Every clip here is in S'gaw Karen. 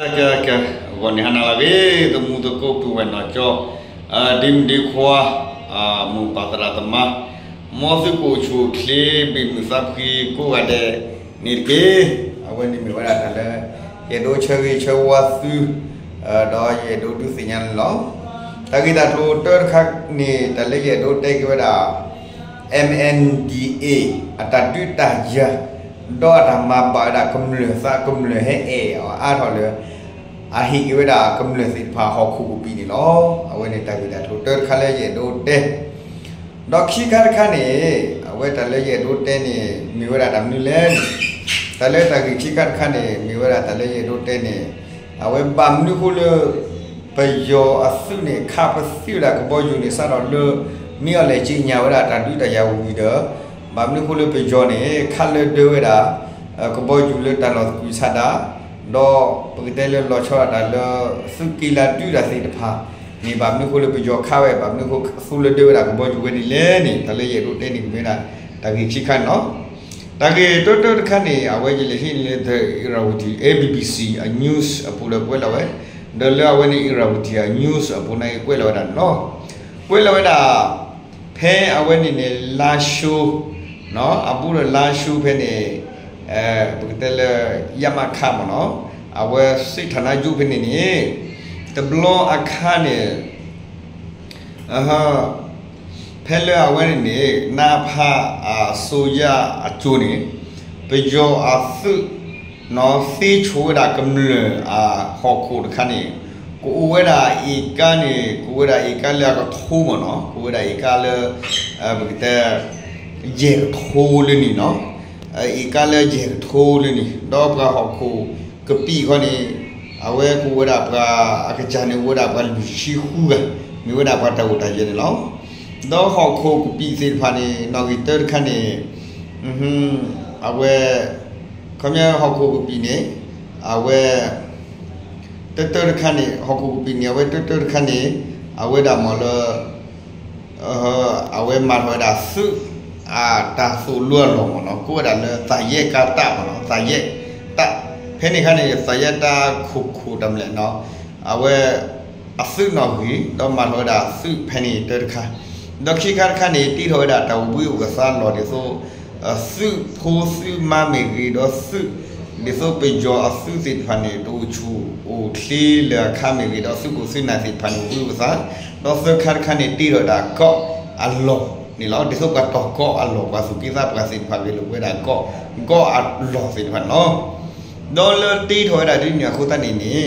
ကဲ ကဲ ဂီၤန့ၣ်ဟါနၤလၢအဂ့ၤ သမူသကိးပုၢ်ဝဲၢ်နီၢ်ကၠီ ဒ့မုၣ်ဒ့ခွါ မိၢ်ပၢ်သရၣ်သမါ မ်သုကအိၣ်ဆူၣ်အိၣ်ချ့ ဘ့ၣ်မုၢ်သးဖှံကိးဂၤဒဲးန့ၣ်တက့ၢ်. အဝဲန့ၣ်မ့ၢ်ဝဲဒၣ်တၢ်လၢ ယအဲၣ်ဒိးဆၢဂ့ၤဆၢဝါသု ဒီးယအဲၣ်ဒိးဒုးသ့ၣ်ညါန့ၣ်လီၤ. တၢ်ဂ့ၢ်တၢ်ကျိၤတၢတခါန့ၣ် တၢ်လၢယအဲၣ်ဒိးတဲက့ၤဝဲဒၣ် M N D A အတၢ်ဒုးတၢ်ယၤ ဒီးအတၢ်မၤဘၣ်ဝဲဒၣ်ကမျၢၢ်သး ကမျၢၢ်ဟဲအဲၣ်အီၤအါထီၣ်လၢ အဟ့ၣ်က့ၤဝဲဒၣ်ကမျၢၢ်သ့ၣ်တဖၣ်ဟီၣ်ခိၣ်ကပံာ်န့ၣ်လီၤ. အဝဲန့ၣ်တၢ်ဂ့ၢ်တၢ်ကျိၤတၢတခါလၢယအဲၣ်ဒိးတဲ ဒီးခံခါတခါန့ၣ် အဝဲတၢ်လၢယအဲၣ်ဒိးတဲန့ၣ် မ့ၢ်ဝဲဒၣ်တၢ်မနုၤလဲၣ်န့ၣ်, တၢ်လၢတၢ်ဂ့ၢ်ခံခါတခါန့ၣ် မ့ၢ်ဝဲဒၣ်တၢ်လၢယအဲၣ်ဒိးတဲန့ၣ် အဝဲဘၣ်မနုၤဃိလၢ ပယီၤအသုးန့ၣ် ခးပသံဝဲဒၣ်ကဘီယူၤန့ၣ် စးထီၣ်လၢ မ့ၢ်အီၤလဲၣ်က့ညါဝဲဒၣ်တၢ်ဒုးတၢ်ယၤဝံၤဒီး ဘၣ်မနုၤဃိလၢပယီၤန့ၣ် ခးလၢဒၢဝဲဒၣ် ကဘီယူၤလၢတၢ်လီၢ်သကုၤဆးဒး ဒီးပကတဲလၢလီၤဆီဒၣ်တၢ်လၢ သုးက့လးဒုးတၢ်သ့ၣ်တဖၣ်န့ၣ် ဘၣ်မနုၤဃိလၢပယီၤခးဝဲ ဘၣ်မနုၤဃိသူလၢဒၢဝဲဒၣ်ကဘီယူၤဝဲန့ၣ်လဲၣ်န့ၣ် တၢ်လၢယအဲၣ်ဒိးတဲန့ၣ် ကမ့ၢ်ဝဲဒၣ်တၢ်ဂ့ၢ်ခံခါန့ၣ်လီၤ. တၢ်ဂ့ၢ်တၢတၢတခါန့ၣ် အဝဲယလဲၤဟံးန့ၢ်လၢ The Irrawaddy A B B C အ news အပူၤလၢကွဲးလီၤဝဲ, ဒီးလၢအဝဲန့ၣ် Irrawaddy အ news အပူၤန့ၣ်ကွဲးလီၤဝဲဒၣ်န့ၣ်လီၤ. ကွဲးလီၤဝဲဒၣ် ဖဲအဝဲန့ၣ်န့ၣ် လါၡိ အဘူးဒီးလါၡိဖဲန့ၣ် ပကတဲလၢ ယမခ မ့ၢ်နီၤ, အဝဲစ့ၣ်ထၣ်နါယူဖဲန့ၣ်န့ၣ် တဘျီအခါန့ၣ် ဖဲလၢအဝဲန့ၣ်န့ၣ် နအဖ အစိယအစိၤန့ၣ် ပယီၤအသုး သ့ဆိးဝဲဒၣ်ကမျၢၢ်အဟီၣ်ခိၣ်တခါန့ၣ် ကအိၣ်ဝဲဒၣ်အ့ကါန့ၣ် ကအိၣ်ဝဲဒၣ်အ့ကါလၢအကထိမ့ၢ်နီၤ, ကအိၣ်ဝဲဒၣ်အ့ကါလၢ ပကတဲ ယဲၢ်ကထိလၢန့ၣ်နီၤ, အ့ကါလၢယဲၢ်ကထိလၢန့ၣ် ဒီးပှၤဟီၣ်ခိၣ်ကပံာ်ခီန့ၣ် အဝဲကအိၣ်ဝဲဒၣ်ပှၤအကစၢ်န့ၣ် အိၣ်ဝဲဒၣ်ပှၤလွံၢ်ဆံဃုဂၤ မ့ၢ်ဝဲဒၣ်ပှၤတၢ်အိၣ်တၢ်ယဲၢ်န့ၣ်လီၤ. ဒီးဟီၣ်ခိၣ်ကပံာ်သ့ၣ်တဖၣ်န့ၣ် နီၣ်ဂံၢ်တၢတခါန့ၣ် အဝဲ ခီပညီဟီၣ်ခိၣ်ကပံာ်န့ၣ် အဝဲ တၢတၢတခါန့ၣ် ဟီၣ်ခိၣ်ကပံာ်န့ၣ် အဝဲတၢတၢတခါန့ၣ် အဝဲဒၣ်မ့ၢ်လၢ အဝဲမၤထီၣ်ဝဲဒၣ်သုး အတၢ်သိၣ်လိအလီၢ်မ့ၢ်နီၤ, ကိးဝဲဒၣ်လၢ သးယဲၢ်ကါတၢ်မ့ၢ်နီၤ, သးယဲၢ်တၢ်, ဖဲန့ၣ်အခါန့ၣ် သးယဲၢ်တၢ်ခိၣ်ခိၣ်တၢ်မလဲၣ်နီၤ, အဝဲ အသုးနီၣ်ဂံၢ် ဒီးမၤထီၣ်ဝဲဒၣ်သုးဖဲန့ၣ်တၢတခါ, ဒီးခံခါတခါန့ၣ် တ့ထီၣ်ဝဲဒၣ်တၢ်အိၣ်ဘှံးအိၣ်ကသါလီၢ်ဒ်သိး သုးဖိသုးမါမ့ၢ်ဂ့ၤ ဒီးသုး ဒ်သိးပယီၤအသုးသ့ၣ်တဖၣ်န့ၣ် တအိၣ်ဆူၣ်အိၣ်ချ့လၢအခါမ့ၢ်ဂ့ၤ ဒီးသုးခိၣ်သုးနၢ်သ့ၣ်တဖၣ်န့ၣ် အိၣ်ဘှံးအိၣ်ကသါ, ဒီးသၢခါတခါန့ၣ် တ့ထီၣ်ဝဲဒၣ်ကီၢ်အလီၢ်န့ၣ်လီၤ. ဒ်သိးပှၤတီၢ်ကီၢ်အလီၢ် ပှၤသူၣ်က့သးပှၢ်သ့ၣ်တဖၣ်ဂ့ၤလိာ်ဝဲဒၣ်ကီၢ် ကီၢ်အလီၢ်သ့ၣ်တဖၣ်န့ၣ်လီၤ. ဒီးလၢတ့ထီၣ်ဝဲဒၣ်ဒ်န့ၣ်အဃိသတးန့ၣ်န့ၣ်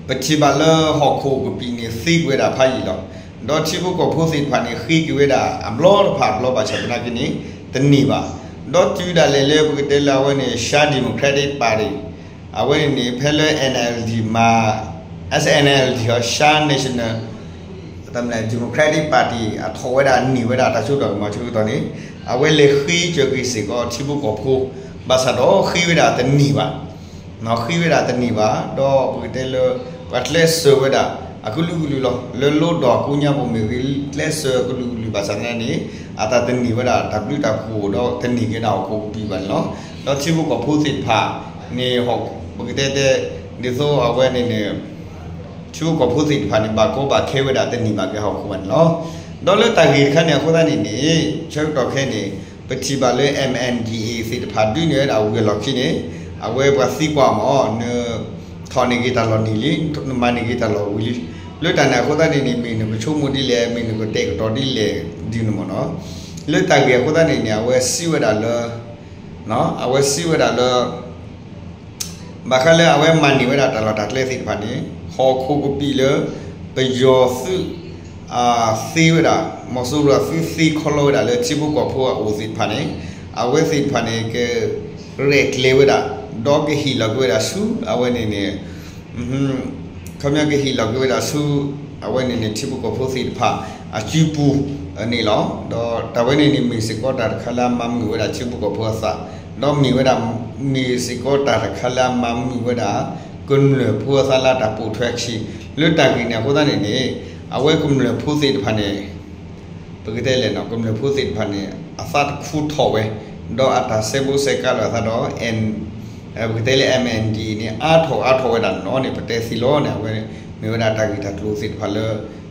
ပထံၣ်ဘၣ်လၢဟီၣ်ခိၣ်ကပံာ်န့ၣ်သ့ကွံာ်ဝဲဒၣ်ဖးယံာ်လီၤ. ဒီးထံဖိကီၢ်ဖိသ့ၣ်တဖၣ်န့ၣ် ဃ့က့ၤဝဲဒၣ်အဘျီတဖၣ်အဘျီ ဘၣ်ဆၣ်သနာ်က့န့ၣ် တန့ၢ်ဘၣ်. ဒီးတုၤဒၣ်လဲာ်လၢပကတဲလၢအဝဲန့ၣ် Shan Democratic Party အဝဲန့ၣ်န့ၣ် ဖဲလၢ N L D မၤ S N L D ဟီ Shan National တၢ်မနုၤ Democratic Party အထီၣ်ဝဲဒၣ်န့ၢ်ဝဲဒၣ်တၢ်စိတၢ်ကမီၤဆၢကတီၢ်န့ၣ် အဝဲလဲၤဃ့ကၢၤက့ၤစ့ၢ်ကီးထံဖိကီၢ်ဖိ ဘၣ်ဆၣ်ဒီးဃ့ဝဲဒၣ်တန့ၢ်ဘၣ် ဃ့ဝဲဒၣ်တန့ၢ်ဘၣ် ဒီးပကတဲလၢ ပှၤကျဲးစၢးဝဲဒၣ် အကလုာ်ကလုာ်လီၤ. လၢလီဒီးကိညါပူၤမ့ၢ်ဂ့ၤ ကျဲးစၢးအကလုာ်ကလုာ်ဘၣ်ဆၣ်သနာ်က့န့ၣ် အတၢ်တန့ၢ်ဝဲဒၣ်တၢ်ဘျုးတၢ်ဖှိၣ်ဒီးတန့ၢ်က့ၤဒၣ်ဟီၣ်ခိၣ်ကပံာ်ဘၣ်န့ၣ်လီၤ. ဒီးထံဖိကီၢ်ဖိသ့ၣ်တဖၣ်န့ၣ် ပကတဲတဲ ဒ်သိးအဝဲန့ၣ်န့ၣ် ထံဖိကီၢ်ဖိသ့ၣ်တဖၣ်န့ၣ် ဘၣ်ကီဘၣ်ခဲဝဲဒၣ်တန့ၢ်ဘၣ်က့ၤဟီၣ်ခိၣ်ဘၣ်န့ၣ်လီၤ. ဒီးလၢတၢ်ဂ့ၢ်တခါန့ၣ်အဃိသတးန့ၣ်န့ၣ် ဆၢကတီၢ်ခဲအံၤန့ၣ် ပထံၣ်ဘၣ်လၢ M N D A သ့ၣ်တဖၣ်ဒုးန့ၢ်ဝဲဒၣ်ဝံၤအလီၢ်ခံန့ၣ် အဝဲပှၤသံကွၢ်မ့ၢ် နထီၣ်န့ၢ်က့ၤတၢ်လီၢ်န့ၣ်လံ, နမၤန့ၢ်က့ၤတၢ်လီၢ်ဝံၤလံ. လၢတၢ်န့ၣ်အဃိသတးန့ၣ်န့ၣ် မ့ၢ်နကဆိကမိၣ်ဒ်လဲၣ်, မ့ၢ်နကတဲာ်ကတီၤဒ်လဲၣ်ဒ်န့ၣ်မ့ၢ်နီၤ. လၢတၢ်ဂ့ၢ်အဃိသတးန့ၣ်န့ၣ် အဝဲစံးဝဲဒၣ်လၢ အဝဲစံးဝဲဒၣ်လၢ ဘၣ်ဃးလၢအဝဲမၤန့ၢ်ဝဲဒၣ်တၢ်လီၢ်တၢ်ကျဲသ့ၣ်တဖၣ်န့ၣ် ဟီၣ်ခိၣ်ကပံာ်လၢ ပယီၤသုး သ့ဝဲဒၣ် မီၤစိရိၤအသုးသ့ခီလီဝဲဒၣ်လၢထံဖိကီၢ်ဖိအအိၣ်သ့ၣ်တဖၣ်န့ၣ် အဝဲသ့ၣ်တဖၣ်န့ၣ် ကရဲၣ်ကျဲၤဝဲဒၣ် ဒီးကဟ့ၣ်လီၤက့ၤဝဲဒၣ်ဆူ အဝဲန့ၣ်န့ၣ် ခီပညီကဟ့ၣ်လီၤက့ၤဝဲဒၣ်ဆူ အဝဲန့ၣ်န့ၣ် ထံဖိကီၢ်ဖိသ့ၣ်တဖၣ် အစုပူၤန့ၣ်လီၤ. ဒီးတၢ်ဝဲန့ၣ်န့ၣ် မ့ၢ်စ့ၢ်ကီးတၢ်တခါလၢအမၤမုာ်ဝဲဒၣ်ထံဖိကီၢ်ဖိအသး, ဒီးမ့ၢ်ဝဲဒၣ် မ့ၢ်စ့ၢ်ကီးတၢ်တခါလၢအမၤမုာ်ဝဲဒၣ် ကမျၢၢ်ဖိအသးလၢတၢ်ပိာ်ထွဲအခံ လၢတၢ်ဂ့ၢ်န့ၣ်အဃိသတးန့ၣ်န့ၣ် အဝဲကမျၢၢ်ဖိသ့ၣ်တဖၣ်န့ၣ် ပကတဲလဲၣ်နီၤ ကမျၢၢ်ဖိသ့ၣ်တဖၣ်န့ၣ် အသးတခူထီၣ်ဝဲ ဒီးအတၢ်စဲးဘိစဲးကါလိာ်အသးဒီး N ပကတဲလၢ MNDAA န့ၣ် အါထီၣ်အါထီၣ်ဝဲဒၣ်နီၤန့ၣ် ပတဲသ့လီၤန့ၣ် အဝဲမ့ၢ်ဝဲဒၣ်တၢ်ဂ့ၢ်တၢ်ကျိၤသ့ၣ်တဖၣ်လၢ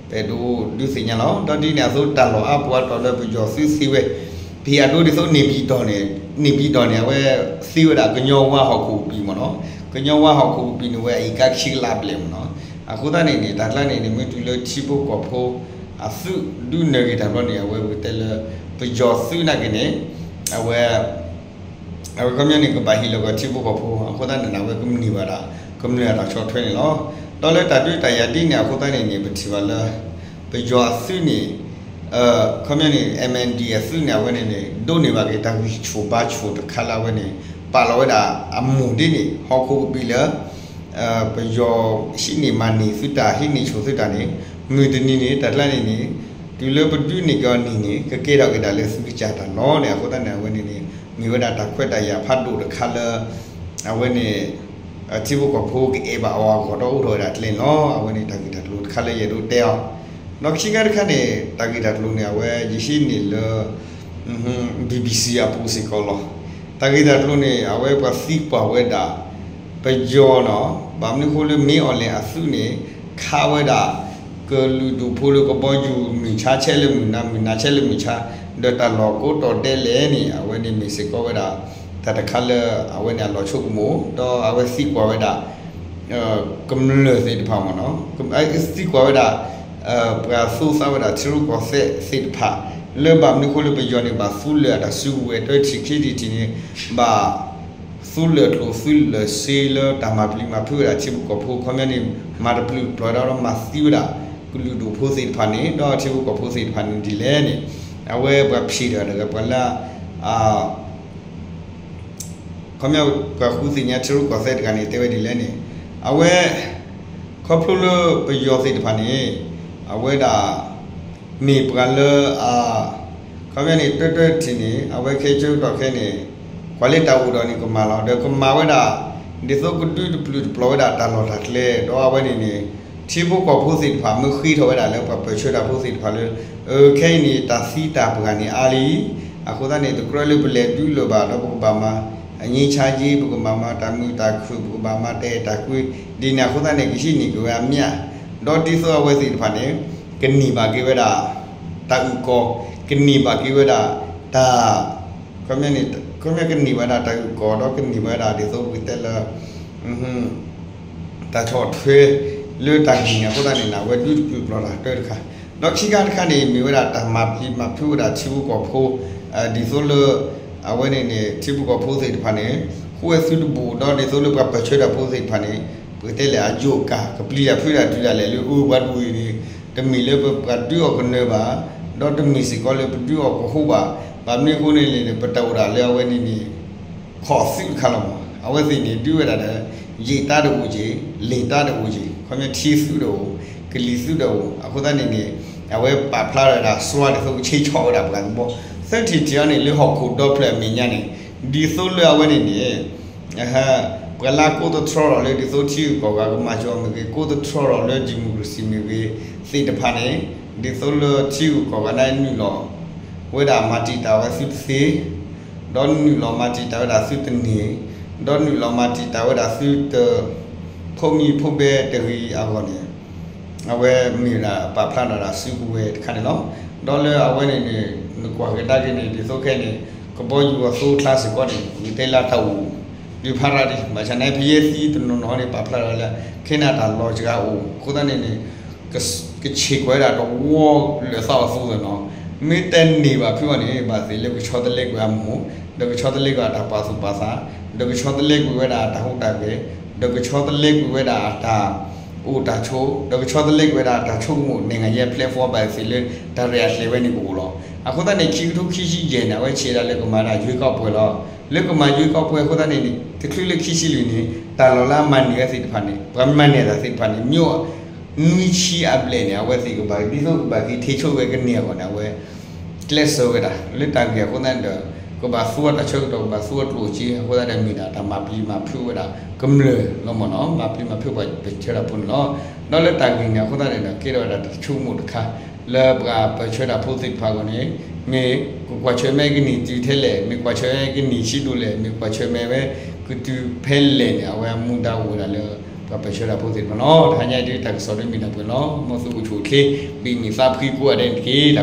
ပအဲၣ်ဒိးဒုးသ့ၣ်ညါလီၤ. ဒီးဒ်န့ၣ်အသိး တၢ်လီၢ်အါပူၤအါတီၤလၢပယီၤသုးသံဝဲ ဖဲအဒိဒ်သိး န့ၣ်ပၠံၤတီၢ်န့ၣ် န့ၣ်ပၠံၤတီၢ်န့ၣ် အဝဲသံဝဲဒၣ်ကညီဝါဟီၣ်ခိၣ်ကပံာ်မ့ၢ်နီၤ. ကညီဝါဟီၣ်ခိၣ်ကပံာ်န့ၣ် ဝဲအအံၤကါခံကလးဘျဲၣ်မ့ၢ်နီၤ. အဃိသတးန့ၣ်န့ၣ် တၢ်ကျါန့ၣ်န့ၣ် မ့ၢ်တုၤလၢထံဖိကီၢ်ဖိအသုးဒုးနၢၤက့ၤတၢ်ဘျီန့ၣ် အဝဲပကတဲလၢ ပယီၤသုးနာ်က့န့ၣ် အဝဲ အဝဲခီပညီန့ၣ် ကဘၣ်ဟ့ၣ်လီၤက့ၤထံဖိကီၢ်ဖိ အဃိသတးန့ၣ် အဝဲကမ့ၢ်ဝဲဒၣ် ကမျၢၢ်အတၢ်ဆီၣ်ထွဲန့ၣ်လီၤ. ဒီးလၢတၢ်ဒုးတၢ်ယၤဒ်န့ၣ် အဃိသတးန့ၣ်န့ၣ် ပထံၣ်ဘၣ်လၢ ပယီၤအသုးန့ၣ် ခီပညီန့ၣ် MNDAA အသုးန့ၣ် အဝဲန့ၣ်န့ၣ် ဒိးန့ၢ်ဘၣ်က့ၤတၢ်ဂံၢ်ဆူၣ်ဘါဆူၣ်တခါလၢအဝဲန့ၣ် ပာ်လီၤဝဲဒၣ်အမိၢ်ဒ်န့ၣ် ဟီၣ်ခိၣ်ကပံာ်လၢ ပယီၤဟံးန့ၢ်မၤန့ၢ်သုးတၢ် ဟံးန့ၢ်ဆူၣ်သုးတၢ်န့ၣ် မုၢ်တနံၤန့ၣ် တၢ်ကျါန့ၣ်န့ၣ် တုၤလၢပဒုးန့ၢ်က့ၤအီၤန့ၣ်န့ၣ် ကကဲထီၣ်က့ၤဒၣ်လၢသုးကစၢ်တၢ်လီၤန့ၣ် အဃိသတးန့ၣ် အဝဲန့ၣ်န့ၣ် မ့ၢ်ဝဲဒၣ်တၢ်ခွဲးတၢ်ယာ်ဖးဒိၣ်တခါလၢ အဝဲန့ၣ် ထံဖိကီၢ်ဖိကအဲၣ်ဘၣ်အီၤအဂီၢ်ဒီးအိၣ်ထီၣ်ဝဲဒၣ်ကျဲန့ၣ်လီၤ. အဝဲန့ၣ်တၢ်ဂ့ၢ်တၢ်ကျိၤတခါလၢယအဲၣ်ဒိးတဲအီၤ ဒီးခံခါတခါန့ၣ် တၢ်ဂ့ၢ်တၢ်ကျိၤန့ၣ် အဝဲယဟံးန့ၢ်လၢ BBC အပူၤစ့ၢ်ကီးလီၤ. တၢ်ဂ့ၢ်တၢ်ကျိၤန့ၣ် အဝဲပှၤသံကွၢ်ဝဲဒၣ် ပယီၤနီၤ ဘၣ်မနုၤဃိလၢမ့ၢ်အီၤလဲၣ်အသုးန့ၣ် ခးဝဲဒၣ် ကလုာ်ဒူၣ်ဖိလၢကဘီယူၤ မုၢ်ဆါဆဲးလၢမုၢ်နၤ မုၢ်နၤဆဲးလၢမုၢ်ဆါ ဒီးတၢ်လီၢ်ကိးတီၤဒဲးလဲၣ်န့ၣ် အဝဲန့ၣ်မ့ၢ်စ့ၢ်ကီးဝဲဒၣ် တၢ်တခါလၢ အဝဲန့ၣ်အလီၢ်ဆိကမိၣ် ဒီးအဝဲသံကွၢ်ဝဲဒၣ် ကမျၢၢ်သ့ၣ်တဖၣ်မ့ၢ်နီၤ သံကွၢ်ဝဲဒၣ် ပှၤသူသးဝဲဒၣ်ထံရူၢ်ကီၢ်သဲးသ့ၣ်တဖၣ် လၢဘၣ်မနုၤဃိလၢပယီၤန့ၣ် ဘၣ်သူလၢာ်အတၢ်စုကဝဲၤ တထံၣ်ခံထံၣ်တထံၣ်န့ၣ် ဘၣ်သူလၢာ်ကျိၣ်သူလၢာ်စ့လၢတၢ်မၤပျံၤမၤဖုးဝဲဒၣ်ထံဖိကီၢ်ဖိ ခီပညီန့ၣ် မၤတပျုာ်တပျီၤဒီးမၤသံဝဲဒၣ် ကလုာ်ဒူၣ်ဖိသ့ၣ်တဖၣ်န့ၣ် ဒီးထံဖိကီၢ်ဖိသ့ၣ်တဖၣ်န့ၣ်ဒ်လဲၣ်န့ၣ် အဝဲပှၤဖံးတၢ်ဒီးပှၤလၢ ခီပညီပှၤဃုသ့ၣ်ညါထံရူၢ်ကီၢ်သဲးတဂၤန့ၣ် တဲဝဲဒ်လဲၣ်န့ၣ် အဝဲ ခီဖျိလၢပယီၤသ့ၣ်တဖၣ်န့ၣ် အဝဲဒၣ် မ့ၢ်ပှၤလၢ ခီပညီန့ၣ် တၢတၢထံၣ်န့ၣ် အဝဲခဲဆၢကတီၢ်ခဲအံၤန့ၣ် ကွၢ်လၢတၢ်အိၣ်ဒီးန့ၣ်ကမၣ်လီၤ ဒီးကမၤဝဲဒၣ် ဒ်သိးကဒုးတပျုာ်တပျီၤဝဲဒၣ်တၢ်လီၢ်တၢ်ကျဲ ဒီးအဝဲန့ၣ်န့ၣ် ထံဖိကီၢ်ဖိသ့ၣ်တဖၣ် မ့ၢ်ဃ့ထီၣ်ဝဲဒၣ်လၢပှၤပၢၢ်ဆၢတၢ်ဖိသ့ၣ်တဖၣ်လၢ အခဲအံၤန့ၣ် တၢ်သံတၢ်ပှၢ်န့ၣ်အါလံ အဃိသတးန့ၣ် တကြၢးလၢပလဲၤဒုးလိာ်ဘၣ်ဒီး ပကဘၣ်မၤ အငြိမ်းချမ်းရေး ပကဘၣ်မၤတၢ်မုာ်တၢ်ခုၣ် ပကဘၣ်မၤတၢ်အဲၣ်တၢ်ကွံ ဒ်န့ၣ်အဃိသတးန့ၣ် ကဟံးန့ၢ်က့ၤဝဲအမျး ဒီးဒ်သိးအဝဲသ့ၣ်တဖၣ်န့ၣ် ကန့ၢ်ဘၣ်က့ၤဝဲဒၣ် တၢ်အုၣ်ကီၤ ကန့ၢ်ဘၣ်က့ၤဝဲဒၣ် တၢ် ခီပညီန့ၣ် ခီပညီကန့ၢ်ဘၣ်ဒၣ်တၢ်အုၣ်ကီၤ ဒီးကန့ၢ်ဘၣ်ဒၣ်ဒ်သိးပကတဲလၢ တၢ်ဆီၣ်ထွဲ လၢတၢ်ဂ့ၢ်န့ၣ်အဃိသတးန့ၣ် အဝဲဒုးတပျုာ်တပျီၤတၢ်တၢတခါ ဒီးခံခါတခါန့ၣ် မ့ၢ်ဝဲဒၣ်တၢ်မၤပျံၤမၤဖုးဝဲဒၣ်ထံဖိကီၢ်ဖိ ဒ်သိးလၢ အဝဲန့ၣ်န့ၣ် ထံဖိကီၢ်ဖိသ့ၣ်တဖၣ်န့ၣ် ဃုဝဲသုတဘိၣ် ဒီးဒ်သိးလၢပှၤပၢၢ်ဆၢတၢ်ဖိသ့ၣ်တဖၣ်န့ၣ် ပကတဲလဲၣ်အယိာ်ကၢ် ကပျံၤတၢ်ဖုးတၢ်တုၤဒၣ်လဲာ်လၢအပှၤတဝံၤန့ၣ် တမ့ၢ်လၢပပှၤဒုးအီၤကနၢၤဘၣ် ဒီးတမ့ၢ်စ့ၢ်ကီးလၢပဒုးအီၤကဟူးဘၣ် ဘၣ်မနုၤအဃိန့ၣ်န့ၣ် ပတၢ်အိၣ်ဒၣ်လၢအဝဲန့ၣ်န့ၣ် ခီၣ်သုးတခါလီၤမး အဝဲသ့ၣ်န့ၣ် ဒုးဝဲဒၣ်ဒီး ယံာ်တၢ်တအိၣ်က့ၤ လံာ်တၢ်တအိၣ်က့ၤ ခီပညီထံသုးတအိၣ် ကလံၤသုးတအိၣ် အဃိသတးန့ၣ်န့ၣ် အဝဲပာ်ဖျါထီၣ်ဝဲဒၣ် စွါဒ်သိးကဆ့ဆီၣ်ဝဲဒၣ်ပှၤကဘီ သၢထံၣ်တထံၣ်အံၤန့ၣ် လၢဟီၣ်ခိၣ်ဒီဖျၢၣ်အမဲာ်ညါန့ၣ် ဒ်သိးလၢအဝဲန့ၣ်န့ၣ် ပှၤလၢကိးသတြီထီၣ်လၢ ဒ်သိးထံဂုၤကီၢ်ဂၤကမၤစၢၤအီၤမ့ၢ်ဂ့ၤ ကိးသတြီထီၣ်လၢ democracy မ့ၢ်ဂ့ၤ သ့ၣ်တဖၣ်န့ၣ် ဒ်သိးလၢထံဂုၤကီၢ်ဂၤန့ၣ်နုာ်လီၤ ဝဲဒၣ်မၤတံာ်တာ်ဝဲသုတသ့ ဒီးနုာ်လီၤမၤတံာ်တာ်ဝဲဒၣ်သုတန့ၢ် ဒီးနုာ်လီၤမၤတံာ်တာ်ဝဲဒၣ်သုတ ဖိးမံဖိးဘဲတဂ့ၤအဂီၢ်န့ၣ် အဝဲမ့ၢ်ဒၣ်ပာ်ဖျါထီၣ်ဒၣ်စုကဝဲၤတခါန့ၣ်လီၤ. ဒီးလၢအဝဲန့ၣ်န့ၣ် နကွၢ်ကဒါက့ၤန့ၣ် ဒ်သိးခဲအံၤန့ၣ် ကဘီယူၤအသိးအကျါစ့ၢ်ကီးန့ၣ် ပကတဲလၢတၢ်အိၣ် ဒုးဖးရၣ်ဒံး ဘၣ်ဆၣ်န့ၣ် ဖဲယဲၢ်သံတနီၤနီၤန့ၣ် ပာ်ဖျါထီၣ်လၢ ခဲန့ၣ်တၢ်လီၢ်စှၤအိၣ် အဃိသတးန့ၣ်န့ၣ် ကဆံးကွၢ်ဝဲဒၣ်တဝီလၢာ်သီအသိးသ့ၣ်နီၤ မ့ၢ်တန့ၢ်ဘၣ်ဖုးအီၤန့ၣ် ဘၣ်သ့ၣ်လၢကဆီတလဲကွံာ်အမိၢ် ဒီးကဆီတလဲကွံာ်အတၢ်ပာ်သူၣ်ပာ်သး ဒီးကဆီတလဲကွံာ်ဝဲဒၣ်အတၢ်ဟူးတၢ်ဂဲၤ ဒီးကဆီတလဲကွံာ်ဝဲဒၣ်အတၢ်အိၣ်တၢ်ဆိး ဒီးကဆီတလဲကွံာ်ဝဲဒၣ်အတၢ်ဆိကမိၣ် နိုင်ငံရေး platform ဘၣ်သ့ၣ်လၢတၢ်ရဲၣ်အကျဲၤဝဲန့ၣ်ကအိၣ်လီၤ. အဃိသတးန့ၣ် ခံကထိခံဆံယဲၢ်န့ၣ် အဝဲဆဲးဒၣ်လၢကမၤဒၣ်ရွေးကောက်ပွဲလီၤ. လၢကမၤရွေးကောက်ပွဲအဃိသတးန့ၣ်န့ၣ် တချုးလၢခံဆံလွံၢ်န့ၣ် တၢ်လီၢ်လၢအမၤန့ၢ်ဝဲသ့ၣ်တဖၣ်န့ၣ် ပှၤမၤန့ၢ်တၢ်သ့ၣ်တဖၣ်န့ၣ် မ့ၢ် နွံဆံအဘျဲၣ်န့ၣ် အဝဲသ့ၣ်ကဘၣ် ဒ်သိးကဘၣ်က့ၤထံဆိဝဲကန့ၢ်အဂီၢ်န့ၣ် အဝဲ ကျဲးစၢးဝဲဒၣ် လၢတၢ်ဂ့ၢ်အဃိသတးဒီး ကဘၣ်သူအတၢ်ဆၢကတီၢ် ကဘၣ်သူအကျိၣ်စ့ အဃိသတးဒီးမ့ၢ်ဒၣ်တၢ်မၤပျံၤမၤဖုးဝဲဒၣ်ကမျၢၢ်လီၤမ့ၢ်နီၤ မၤပျံၤမၤဖုးပှၤပၢၢ်ဆၢတၢ်ဖိန့ၣ်လီၤ. ဒီးလၢတၢ်ဂ့ၢ်န့ၣ်အဃိသတးန့ၣ်ဒီး ကဲထီၣ်ဝဲဒၣ်တၢ်ဆိကမိၣ်တခါ လၢပှၤပၢၢ်ဆၢတၢ်ဖိသ့ၣ်တဖၣ်အဂီၢ်န့ၣ် မ့ၢ်ကကွၢ်ဆၢၣ်မဲာ်ကန့ၢ်တုၤထဲလဲၣ် မ့ၢ်ကွၢ်ဆၢၣ်မဲာ်ကန့ၢ်ဆံးဒိၣ်လဲၣ် မ့ၢ်ကွၢ်ဆၢၣ်မဲာ်ဝဲ ကတုၤဖဲလဲၣ်န့ၣ် အဝဲအမူဒါအိၣ်ဝဲဒၣ်လၢ ပှၤပၢဆှၢတၢ်ဖိသ့ၣ်တဖၣ်လီၤ. တဟါညါအံၤဒုး တၢ်ကစီၣ်ဒုးမ့ၢ်တၢ်ပှဲၤလီၤ. မ်သုအိၣ်ဆူၣ်အိၣ်ချ့ ဘံၣ်မုာ်သးဖှံကိးဂၤဒဲးန့ၣ်တက့ၢ်.